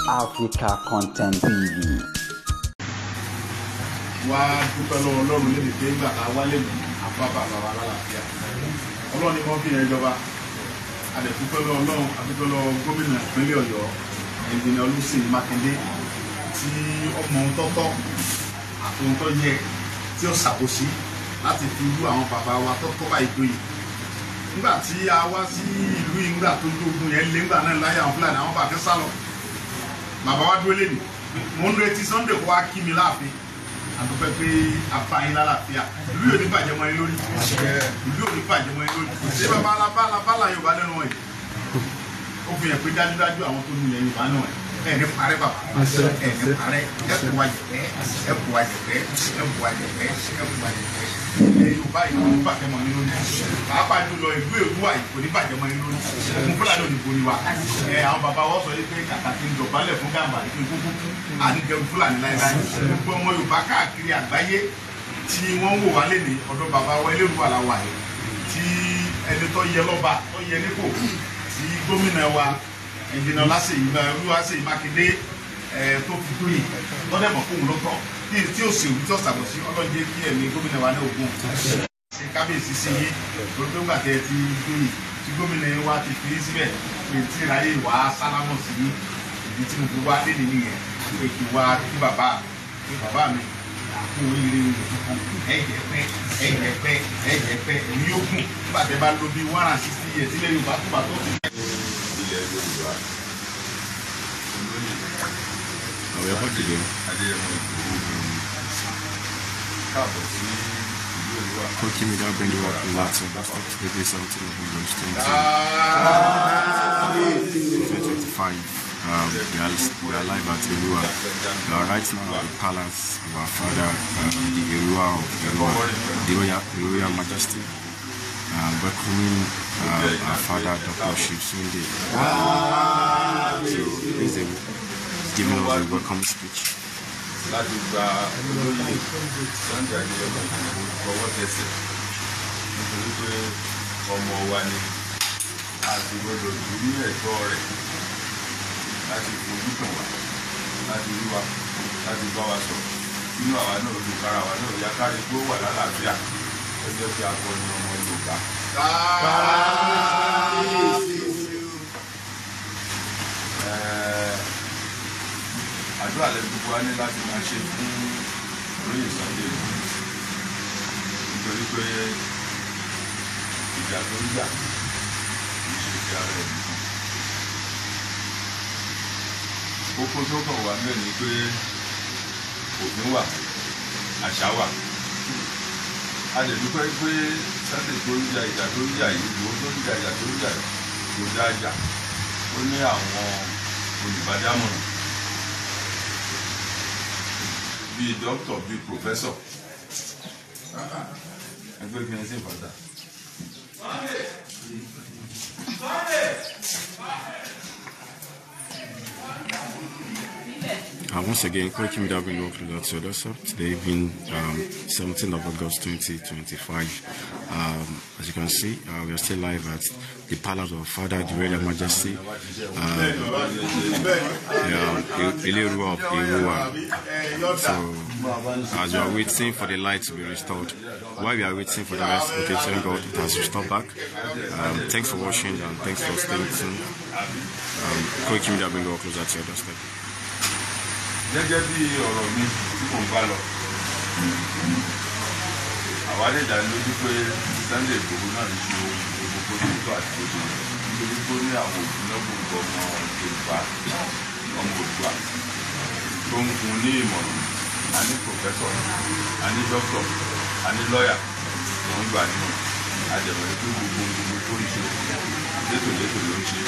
Africa Content TV. Wá dúpẹ́ lọ́wọ́ Ọlọ́run lè dé ìgbà tá a wálé ní àbábà bàbá lálàáfíà. Ọlọ́run ni wọ́n fi yẹn jọba. A lè dúpẹ́ lọ́wọ́ Ọlọ́run, a dúpẹ́ lọ́wọ́ gómìnà ìpínlẹ̀ Ọ̀yọ́, Ẹnjìnìà Olúṣèyí Mákindé, tí ọmọ ohun tọ́tọ́ àti ohun tó yẹ tí ó ṣàkóso láti fi irú àwọn bàbá wa tọ́tọ́ báyìí joyè. Nígbà tí a wá sí ìlú yìí, nígbà tó dógun yẹn lé nígbà náà láyé àwọn Fúlàní, àwọn bàbá sá lọ. Bàbá wa dúró lé mi. Mo ń retí Sunday kó wá kí mi láàfin. Àdúpẹ́ pé afa yín lálàáfíà. Ìlú yóò ní bàjẹ́ mọ́ yín lórí. Ìlú yóò ní bàjẹ́ mọ́ yín lórí. Ṣé bàbá alábàlà Yorùbá lẹ́nu wọ̀nyí? Ó fi hàn pé dájúdájú àwọn tó ní ilẹ̀ Yorùbá náà ẹ̀ ní parẹ́ bàbá. Ẹ̀ ní parẹ́. Ẹ kú wa jẹ̀pẹ́. Ẹ kú wa jẹ̀pẹ́. Ẹ kú wa jẹ̀pẹ́. Ẹ kú wa jẹ̀pẹ́. Ilẹ̀ Yorùbá yìí kò ní bàjẹ́ mọ́ yín lórí. Pàápàá jùlọ ìlú Èrúwà yìí kò ní bàjẹ́ mọ́ yín lórí. Ogun Fúlàní ò ní borí wa. Ẹ àwọn bàbá wa sọ yìí pé kàkà kí n dọ̀bálẹ̀ fún Gàmbà kí n kúkú kú àníjẹun Fúlàní láéláé. Gbogbo ọmọ Yorùbá káàkiri àgbáyé tí wọ́n ń wò wá lénìí, ọ̀dọ̀ bàbá wa Elérúwà la wà yìí, tí ẹni tó yẹ lọ́ba tó yẹ nípò, tí gómìnà wa Ẹnjìnìà Olúwaṣèyí Mákindé tó fi dóyè lọ́dẹ̀ mọ̀ fóun lọ́tọ̀ tí ó sì tí ó ṣàbòsí. Ọlọ́jẹ́ kí ẹ̀mí gómìnà wa ní ogun ṣe kábíyèsí sí yín lórí tó gbà tẹ́ ti dóyè tí gómìnà wa ti fi síbẹ̀ pé tí ìráyè wá sálámọ̀ sí yín. Ìdí tí mo fi wá lénìí nìyẹn, pé kí wá kí bàbá mi, bàbá mi kú oríire tuntun. Ẹ̀jẹ̀ pẹ́, ẹ̀jẹ̀ pẹ́, ẹ̀jẹ̀ pẹ́, èmi yóò gùn nígbà tẹ́ bá lò bí 160 years sílẹ̀ Yorùbá tó bá tó ti. Ilẹ̀ Yorùbá, olóyè Àwọn ẹ̀kọ́ dìde. Adéyẹmọ Ìgbòho, káàbọ̀ sí ìlú Èrúwà. Koiki Media bring you up to today, 17 of August 2025. We are live at Eruwa. We are right now at the palace of our father, the Eruwa of Eruwa, the Royal Majesty, welcoming our father, Dr. Chief Sunday. So he's giving us a welcome speech. Láti gba olóyè Sunday Adéyẹmọ Ìgbòho tọwọ́ tẹsẹ̀, nítorí pé ọmọ wa ni, a sì gbọ́dọ̀ dùn ní ẹ̀tọ́ rẹ̀ láti fojú kàn wá, láti rí wa, láti bá wa sọ̀rọ̀, inú àwa náà dùn, kára wa náà yá, kárí pé ó wà lálàáfíà gẹ́gẹ́ bí akọni ọmọ Yorùbá. Àdúrà lẹ gbogbo wa ní láti máa ṣe fún olóyè Sunday Igboho, nítorí pé ìjà tó ń jà kì í ṣe ti ara ẹ̀ nìkan. Kókó tó kàn wá bẹ́ẹ̀ ni pé òfin wà, àṣà wà. A lè dúpẹ́ pé Sunday tó ń jà ìjà tó ń jà yìí, Ìgbòho tó ń jà ìjà tó ń jà yìí, kò dá jà. Ó ní àwọn olùbádámọ̀ràn bíi dókítà, bíi professor. Ẹgbẹ́ kí n sì fàdà. Once again, Koiki Media bring you up to that so today being 17th of August 2025. As you can see, we are still live at the Palace of Father, the Royal Majesty, Eleruwa of Eruwa. So, as we are waiting for the light to be restored, while we are waiting for the rest, okay, thank God it has restored back. Thanks for watching and thanks for staying tuned. Koiki Media bring you closer to your doorstep. Gẹ́gẹ́ bí ọ̀rọ̀ mi tí mò ń bá lọ, àwa lè dá lójú pé Sunday Igboho náà ń ṣe ohun gbogbo bó ti tó àti bó ti yẹ, nítorí pé ó ní àwọn ògúnlọ́gbòǹgbò ọmọ Yorùbá, ọmọ Oòduà tó ń fún un ní ìmọ̀ràn. A ní professor, a ní doctor, a ní lọ́yà tó ń gbà nínú àjẹmọ́ pé gbogbo gbogbo tó ń ṣe létòlétò ló ń ṣe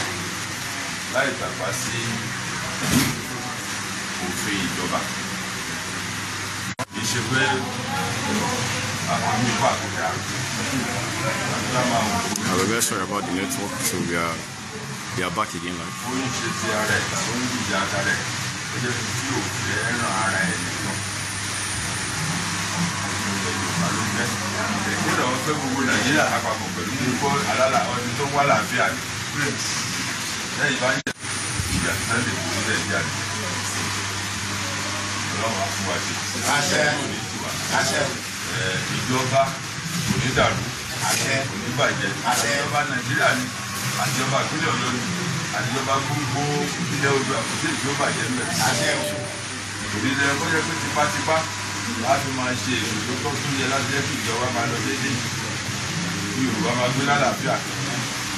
láì tàpá sí òfin ìjọba. Kì í ṣe pé àkókò àkókò àti máa wò. We're very sorry about the network, so we are back again live. Ó ń ṣe ti ara ẹ̀, ó ń jìjà ara ẹ̀ gẹ́gẹ́ bí tí ò fẹ́ràn ara ẹ̀ nìkan. Ilẹ̀ Yorùbá ló fẹ́. Kódà wọ́n fẹ́ gbogbo Nàìjíríà lápapọ̀ pẹ̀lú kó alálà ọdún tó ń wá làáfíà ni. Lẹ́yìn bá ń jà ìjà, Sunday Igboho lẹ̀ jà ní. Ọlọ́run á fún wa ṣe. Àṣẹ. Ìjọba kò ní dàrú, kò ní bàjẹ́. Àtijọba Nàìjíríà ni, àtijọba ìpínlẹ̀ Ọ̀yọ́ ni, àtijọba gbogbo ilẹ̀ Oòduà, kò sí ìjọba bàjẹ́ ńbẹ̀. Òbí lẹ kó jẹ́ pé tipátipá láti máa ṣe ètò tó tọ́ tó yẹ láti jẹ́ kí ìjọba máa lọ déédéé, kí Yorùbá máa gbé lálàáfíà,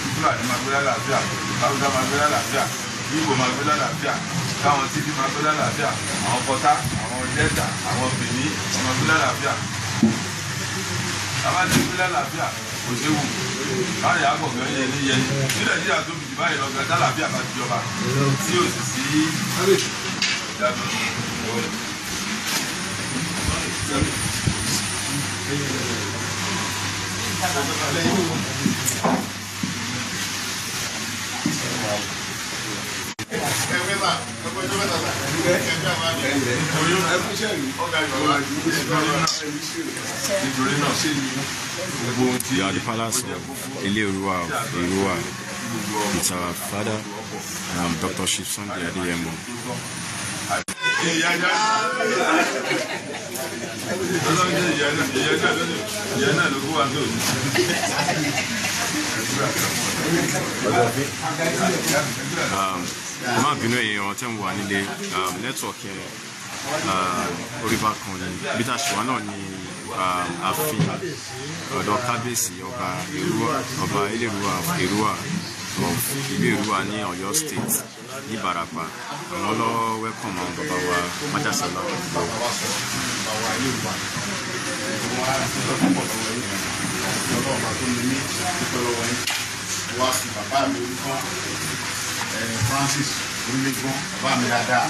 kí Fúlàní máa gbé lálàáfíà, Haúsá máa gbé lálàáfíà, kí Ìgbò máa gbé lálàáfíà, káwọn Tíbí máa gbé lálàáfíà, àwọn Pọ́tá, àwọn Delta, àwọn Bìní máa gbé lálàáfíà. Bàbá ti gbé lálàáfíà kò séwu, láàrin àgọ̀gàn yẹn ní yẹn ní Nàìjíríà tó bìtì báyìí lọ́gàn tálàáfíà bá ti jọba tí ò sì sí ìdájọ́. We are the palace of Ile-Eruwa of Eruwa with our father, Dr. Chief Sunday Adeyemo. Má bínú èèyàn tẹ́ ń wà nílé network yẹn orí bákan ni bí tá a ṣe wà náà ni ààfin ọ̀dọ̀ kábíyèsí ọba ọba Ilé-Èrúwà of Èrúwà of ìlú Èrúwà ní Ọ̀yọ́ State ní Ìbàràpá. Àwọn lọ welcome àwọn bàbá wa májàsálà. Wá sí bàbá mi orúkọ Francis orílẹ̀-èdè bàbá mi dáadáa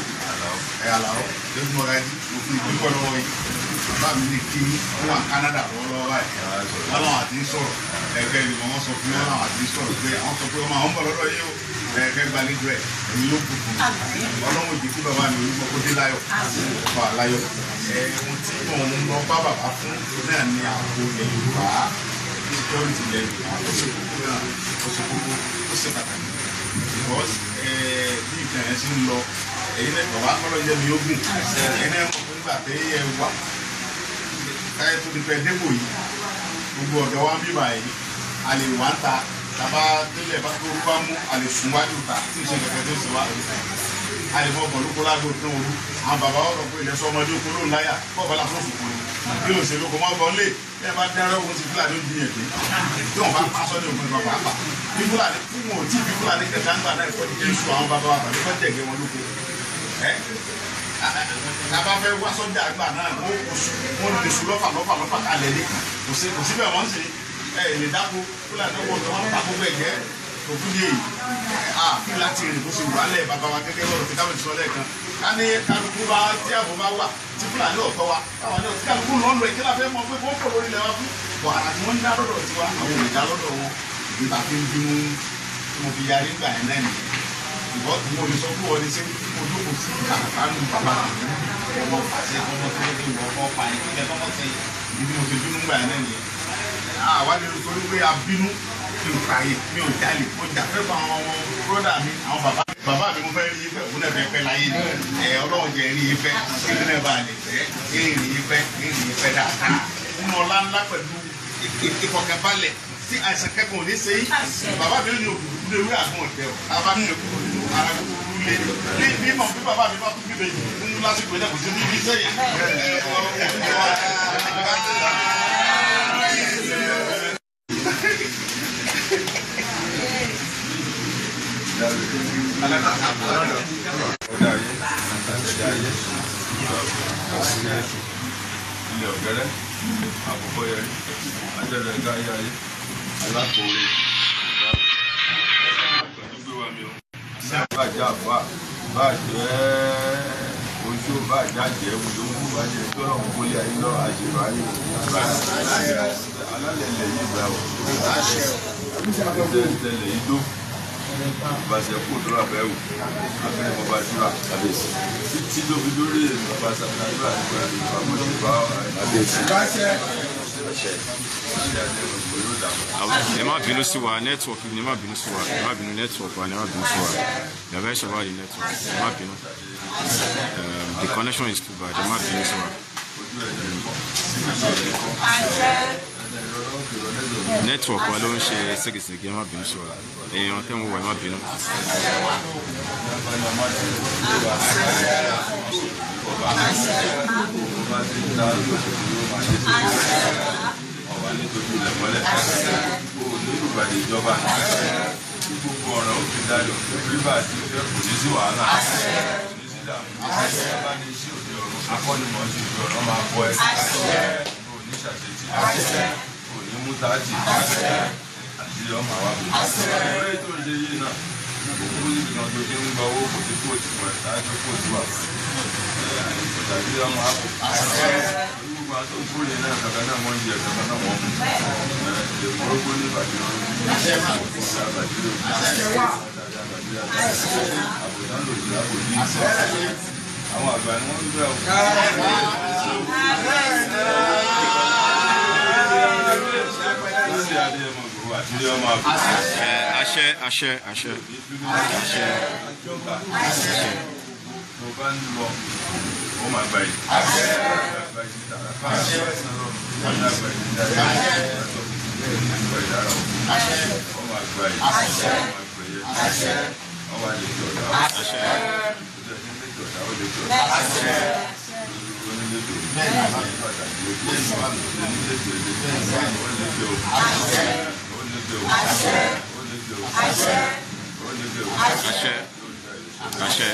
ẹ̀ Àlàó lójú mọ́gájí mo fi ìdúpọ̀ lọ́wọ́ yìí. Bàbá mi ní kí wọ́n wà Canada lọ́wọ́lọ́wọ́ báyìí, wọ́n làwọn àti ń sọ̀rọ̀ ẹ̀kẹ́ ìlú wọn sọ fún wọn làwọn àti ń sọ̀rọ̀ pé àwọn sọ pé ọmọ àwọn ń bọ̀ lọ́dọ̀ yìí o, ẹ̀kẹ́ gbàlejò ẹ̀ èmi yóò kúkú ọlọ́run ìdí kí bàbá mi orúkọ kó dé láyọ̀ ọkọ̀ àláyọ̀. Ohun tí mò ń lọ bá bàbá fún náà ni ààbò ilẹ̀ Yorùbá, security ilẹ̀ Yorùbá ó ṣe kókó náà, ó ṣe kókó, ó ṣe pàtàkì because bí ìtàn yẹn ṣe ń lọ èyí náà bàbá kọ́lọ́ jẹ́ mi ó gùn ẹ̀yin náà mọ̀ nígbà tẹ́ ẹ wà káyé tó ti pẹ́ débò yìí gbogbo ọ̀dọ́ wa ń bíbà yìí a lè wá ń ta tàbá délẹ̀ bá tó bá mú a lè sùn wájú ta tí ì ṣe kẹ̀kẹ́ tó ṣe wá a lè fọ bọ̀lúkọ lágbo tó ń ru àwọn bàbá ọ̀rọ̀ pé ilẹ̀ sọmọdé oko ló ń láyà bọ́ọ̀ bá lásán òfò ni bí òṣèlú kò mọ́ bọ́ lé ẹ bá dára ogun sí Fúlàní ó jiyàn pé tí wọn bá pa sọ́dọ̀ ògùn ìbọn pàápàá bí Fúlàní fún wọn ò tí bí Fúlàní kẹta ń gbà náà kọ́ jẹ́ iṣu àwọn bàbá wa tàbí kọ́ jẹ̀gẹ́ wọn lóko ẹ tàbá fẹ́ wá sọ́jà àgbà náà wọ́n lè sùn lọ́fà lọ́fà lọ́fà kalẹ̀ ní kò síbẹ̀ wọ́n sì ẹ lè dáko Fúlàní wọ́n tó wọ́n pa gbogbo ẹ̀jẹ̀ òfin yìí àfi láti rìn bó ṣe wà lẹ̀ bàbá wa gẹ́gẹ́ lọ́rọ̀ tí káwọn ti sọ lẹ́ẹ̀kan ká ní kálukú bá tí àbò bá wà tí Fúlàní ọ̀tọ̀ wa káwọn ní ọ̀tí kálukú lọ́nà ẹ̀ kí la fẹ́ mọ pé kó pọ̀ lórí ilẹ̀ wa fún bọ̀ àrà tí wọ́n ń dá lọ́dọ̀ tiwa àwọn ò lè dá lọ́dọ̀ wọn ìgbà fi ń bínú tí mo fi yarí gbà ẹ̀ náà nìyẹn ìbọn tí mo lè sọ fún ọ ní sẹ́ mo jókòó sí kàkánù bàbá ọmọ pàṣẹ ọmọ tó lé ìwọ ọmọ pa ẹ̀ kíkẹ́ tọmọ sí ibi tí mo fi bínú gbà ẹ̀ náà nìyẹn àwa lè torí pé a bínú mi ò káyè mi ò jalè mo jà fẹ́ fún àwọn ọmọ bróda mi àwọn bàbá bàbá mi mo fẹ́ rí ifẹ̀ òun náà fẹ́ pẹ́ láyé ni ẹ ọlọ́run jẹ́ rí ifẹ̀ kí ló náà bá lè fẹ́ rí ifẹ̀ rí ifẹ̀ dáadáa nínú ọlá ńlá pẹ̀lú ìfọ̀kànbalẹ̀ tí àìsàn kẹ́kọ̀ọ́ ní ṣe yí bàbá mi ò ní òkùnkùn lè wí àgbọn ọ̀tẹ̀ o bàbá mi ò kúrò nínú ara kúkúrú lé ní bí mọ̀ bí bàbá mi bá tún bíbẹ̀ yìí ń lásìkò ẹ̀ kò sí ní ibi sẹ́yìn. Ilẹ̀ ọ̀gẹ́rẹ́ àkọ́kọ́ yẹrí ajẹ́rẹ́ ẹ̀ka ayé ayé alákòóre bàjẹ́ àbá bàjẹ́ ojú bàjẹ́ àjẹ́ wùdóńgù bàjẹ́ tọ́lọ̀ ń kólé ayé lọ àṣèrò ayé alálẹ̀ ilẹ̀ yìí gbà ó tẹ̀lé yìí dó ìbáṣẹ kó tó rà bẹ́ẹ̀ wò abẹ́rẹ́ bàbá ṣúra títí ló fi dórí bàbá sàmìlà nígbà bàbá ṣùgbọ́n àbẹ̀sí. Ẹ má bínú sí wa, network ni, ẹ má bínú sí wa, ẹ má bínú, network wa ni, ẹ má bínú sí wa. We are very sorry about the network, ẹ má bínú. The connection is too bad, ẹ má bínú sí wa. Network wa ló ń ṣe ségesège, ẹ má bínú sí wa. Èèyàn tẹ́ ń wò wá, ẹ má bínú. Ọba nítorí ilẹ̀ mọ́lẹ̀ kó o ní ìpàdé ìjọba kí gbogbo ọ̀rọ̀ ó fi dayọ̀ bíbá àti ìfẹ́ kò ní sí wàhálà kò ní sí dààmú bá ní sí òde ọ̀run akọ́nimọ̀ọ́sí òde ọ̀run máa bọ́ ẹ kò ní ṣàṣetì kò ní mú táàtì àti ọmọ àwa kò ní. Orí tó ń ṣe yìí náà kò síbi kan tó ti ń gba owó kò sí kóòtù fún ẹ ṣáájú kóòtù wà fún ẹ tàbí ọmọ àpò gbogbo àti òkúrò náà kankan náà wọ́n ń jẹ kankan náà wọ́n mú orógbó ní ìbàdí àwọn àgbà ni wọ́n ń bẹ̀ ọ́. Àṣẹ, àṣẹ, àṣẹ, àṣẹ, àṣẹ. Mo bá ń lọ, ó máa gba yìí. Gba yìí tààrà. Ó máa gba yìí dáadáa. Gba yìí dára o. Ó máa gba yìí. Ó máa gba yìí. Ó máa lè jọ ọ̀dà. Ó jẹ́ ní lè jọ ọ̀dà, ó lè jọ ọ̀dà. Onílé jò. Pàtàkì lójú. Onílé jò ilé. Ó lè jò. Ó lè jò. Ó lè jò. Ó lè jò. Àṣẹ, àṣẹ.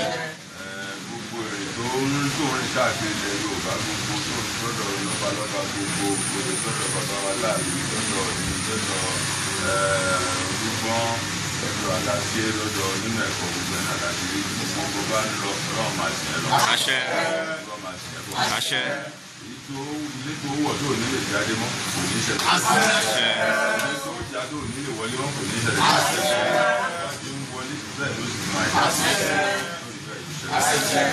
Gbogbo èrè tó ń rìn káàkiri ilẹ̀ Yorùbá gbogbo tó ń sọ́dọ̀ lọ́balọ́ba gbogbo gbogbo sọ́dọ̀ bàbá wa láàbí sọ́dọ̀ ní sọ́dọ̀ Olúgbọ́n lọ́dọ̀ Aláṣẹ lọ́dọ̀ nínú ẹ̀kọ́ gbogbo ẹ̀ náà láti rí gbogbo bá ń lọ Ọlọ́run máa sìn ẹ́ lọ. Àṣẹ. Ọlọ́run máa sìn ẹ́ bọ̀. Àṣẹ. Èyí tó ilé tó wọ̀ tó ní lè jáde mọ́ kò ní ṣẹlẹ̀. Àṣẹ. Ilé tó já tó ní lè wọlé mọ́ kò ní ṣẹlẹ̀. Àṣẹ. Bá ti ń wọlé bẹ́ẹ̀ ló sì máa yá. Àṣẹ.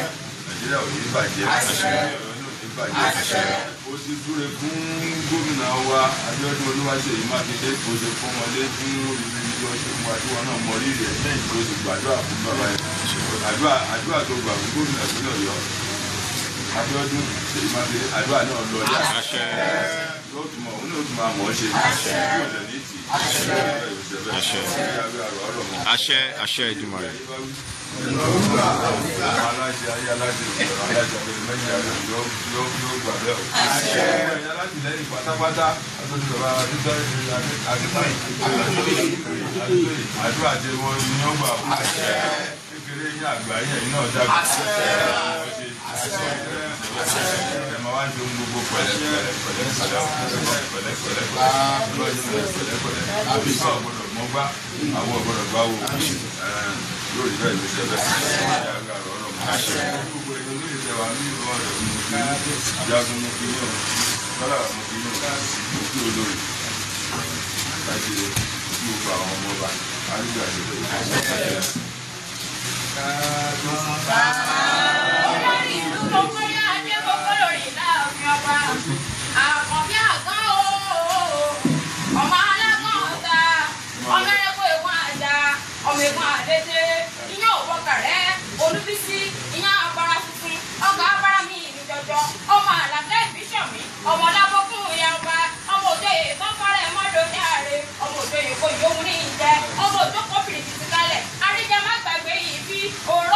Nàìjíríà ò ní bàjẹ́. Àṣẹ. Ọ̀yọ́ ò ní bàjẹ́. Ó ti súre fún gómìnà wa Abíọ́dún Olúwaṣèyí Mákindé kò ṣe fún wọn lé fún ibi ìjọ ṣe fún wa tí wọn náà mọ rírì ẹ̀ lẹ́yìn tó ti gbàdúrà fún bàbá yẹn. Àdúrà tó gbà fún gómìnà ìpínlẹ̀ Ọ̀yọ́ Abíọ́dún Ṣèyí Mákindé àdúrà náà lọ dé. Àṣẹ. Yóò tún mọ̀ òun náà tún máa mọ̀ ọ́ ṣe. Yóò dẹ̀ ní tì. Àṣẹ. Àṣẹ, àṣẹ Èdùmàrè. Aláṣẹ ayé aláṣẹ òṣèlú aláṣẹ abẹ́rẹ́ méjì abẹ́rẹ́ yóò gbà bẹ́ẹ̀ o. Ẹ̀yin alátìlẹ́yìn pátápátá àtọ́jú bàbá Adétọ́yè àdúrà tí wọ́n ní ó gbà o. Kékeré yín àgbà yín ẹ̀yin náà dàgbà. Ẹ máa wá ṣe ohun gbogbo pẹ̀lẹ́ pẹ̀lẹ́ pẹ̀lẹ́ pẹ̀lẹ́ pẹ̀lẹ́ pẹ̀lẹ́ pẹ̀lẹ́. Àbí sọ gbọ́dọ̀ mọ́ gbá àwọn gbọ́dọ̀ gbá wò. Yóò rí bẹ́ẹ̀ ló ṣe bẹ́ẹ̀. Gbogbo èèyàn ló lè jẹ wà ní ìlú ọ̀rẹ́ mi. Jagun mo fi yín o. Kọ́lá mo fi yín o. Mo kí olórí. Láti kí gbogbo àwọn ọmọ ọba. Arúgbó àti ìlú. Olórí ìlú gbogbo yá adé gbogbo lórí láàfin ọba. Àkànbí àgán o. Ọmọ alágàn ọ̀tá. Ọmọ ẹranko ègún àjà. Ọmọ ègún àdédé. Iyán òbọkàrẹ́. Olúbísí. Iyán abara funfun. Ọgá abara mi ìlú jọjọ. Ọmọ àlàkẹ́ ìbísọ̀mí. Ọmọ lábọ́kún ìyá ọba. Ọmọ òjòyè tán fọ́rẹ́ mọ́ lórí ààrẹ. Ọmọ òjòyè kò yóò ní ìjẹ. Ọmọ òjòkó fìrìkìtì kalẹ̀. Àríjẹ má gbàgbé yìí bí òórùn.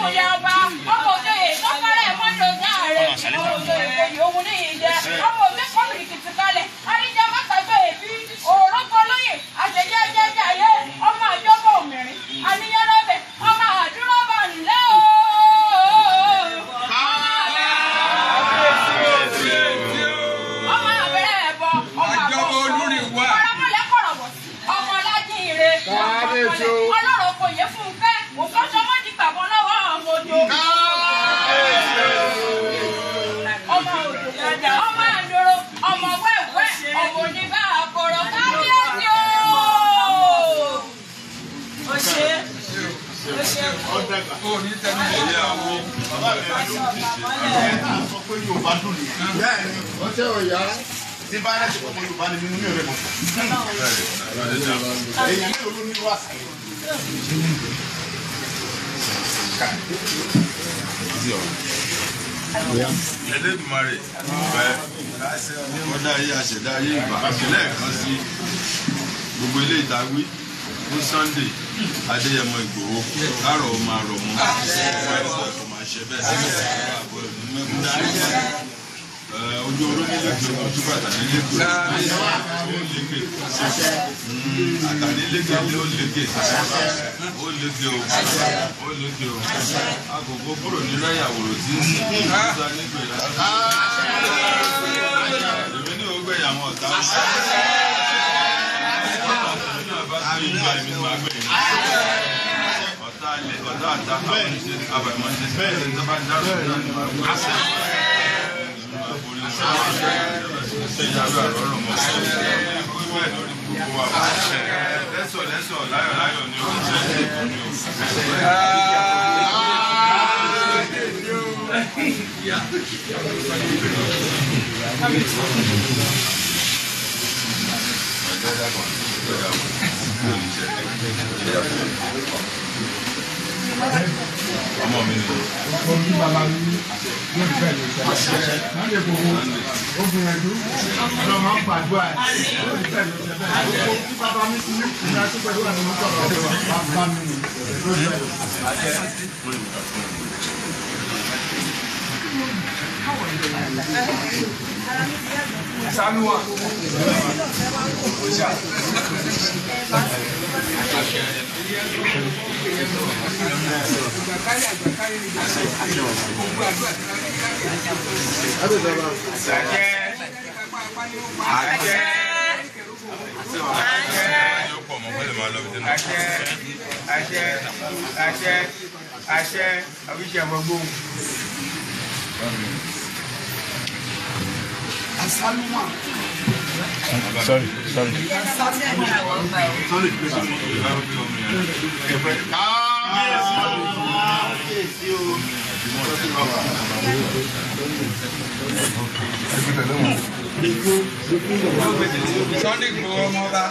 Ìmùlẹ̀ ọba ọmọ òjòyè tọ́kọ́rẹ́ mọ́tò gáàrè ọmọ òjòyè kò yí ohun ní ìjẹ ọmọ òjò kọ́bìrì kìtì kalẹ̀ àríjẹ mọ́tàgbé èbí òrókọ lóyè àṣejẹ́ jẹ́jẹ́ ayé ọmọ àjọpọ̀ òmìnirin àníyàn lọ́bẹ̀ ọmọ àdúrà ńlẹ́ o. Ọmọ àbẹ̀rẹ̀ ẹ̀bọ ọmọ àbọ̀ ọmọlẹ́ kọ̀rọ̀bọ̀ ọmọ ọlájínire ọlọ́rọ̀ kò yẹ fún un fẹ́ òkọ́sọmọ́dì gbàgbọ́ lọ́wọ́ ọmọ òjò ọmọ òjò ọmọ àdòrò ọmọ wẹ́wẹ́ ọmọ oníbà àkọ̀rọ̀ kábíyèsí o. Sọ pé Yorùbá dùn nìyẹn. Bẹ́ẹ̀ni, wọ́n tẹ́ ọ̀yá. Tí bá rẹ̀ ti pọ̀ Yorùbá ni mímú mi ò rẹ̀ mọ̀. Èèyàn mélòó ló ní wá sí? Ẹlẹ́dùmarè fẹ́ kọ́dá ayé àṣẹ̀dá ayé ìgbà lẹ́ẹ̀kan sí gbogbo ilé ìtawí fún Sunday Adéyẹmọ Ìgbòho kárọ̀ ó máa rọ̀ mọ́ ọmọ máa ṣe bẹ́ẹ̀ sí àbọ̀ ìlú mẹ́kún ojú oró nílé gbé ojú bàtà nílé gbé ó lékè àtàní lékè ó lékè ó lékè o ó lékè o agogo kúrò nínú ẹ̀yàwòrò tí ń sìn nígbà nígbè yàrá èmi ní ògbẹ́ ìyàwó ọ̀tá ọ̀tá ilẹ̀ ọ̀tá àtà àbàmọ̀ ṣe bẹ́ẹ̀ ní sábà ń dárò náà ní màá gbé. Lẹ́sọ̀ lẹ́sọ̀ láyọ̀ láyọ̀ ni ó ṣe é ní o. Ọmọ mi ni. Ojú bàbá mi yóò bẹ́ẹ̀ ló ṣe. Sunday Igboho ó gbìyànjú ọlọ́mọ ń gbàdúrà ẹ̀ yóò bẹ́ẹ̀ ló ṣe bẹ́ẹ̀. Gbogbo tí bàbá mi ti ní ìgbà tó pẹ̀lú àwọn ọmọ sọ̀rọ̀ bàbá mi ni ló bẹ́ẹ̀ ló ṣe. Sanuwa. Àṣẹ àṣẹ àṣẹ àwíṣẹ gbogbo. Sorry, sorry. Sunday Igboho ọmọ ọba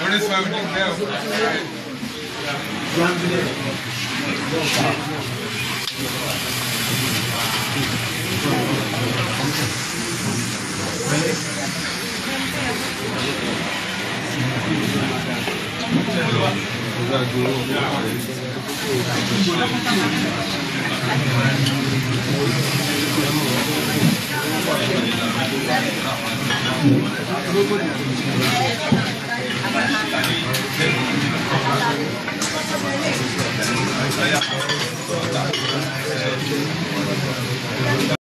orísun ẹ̀wọ̀n ní ìgbẹ́ o.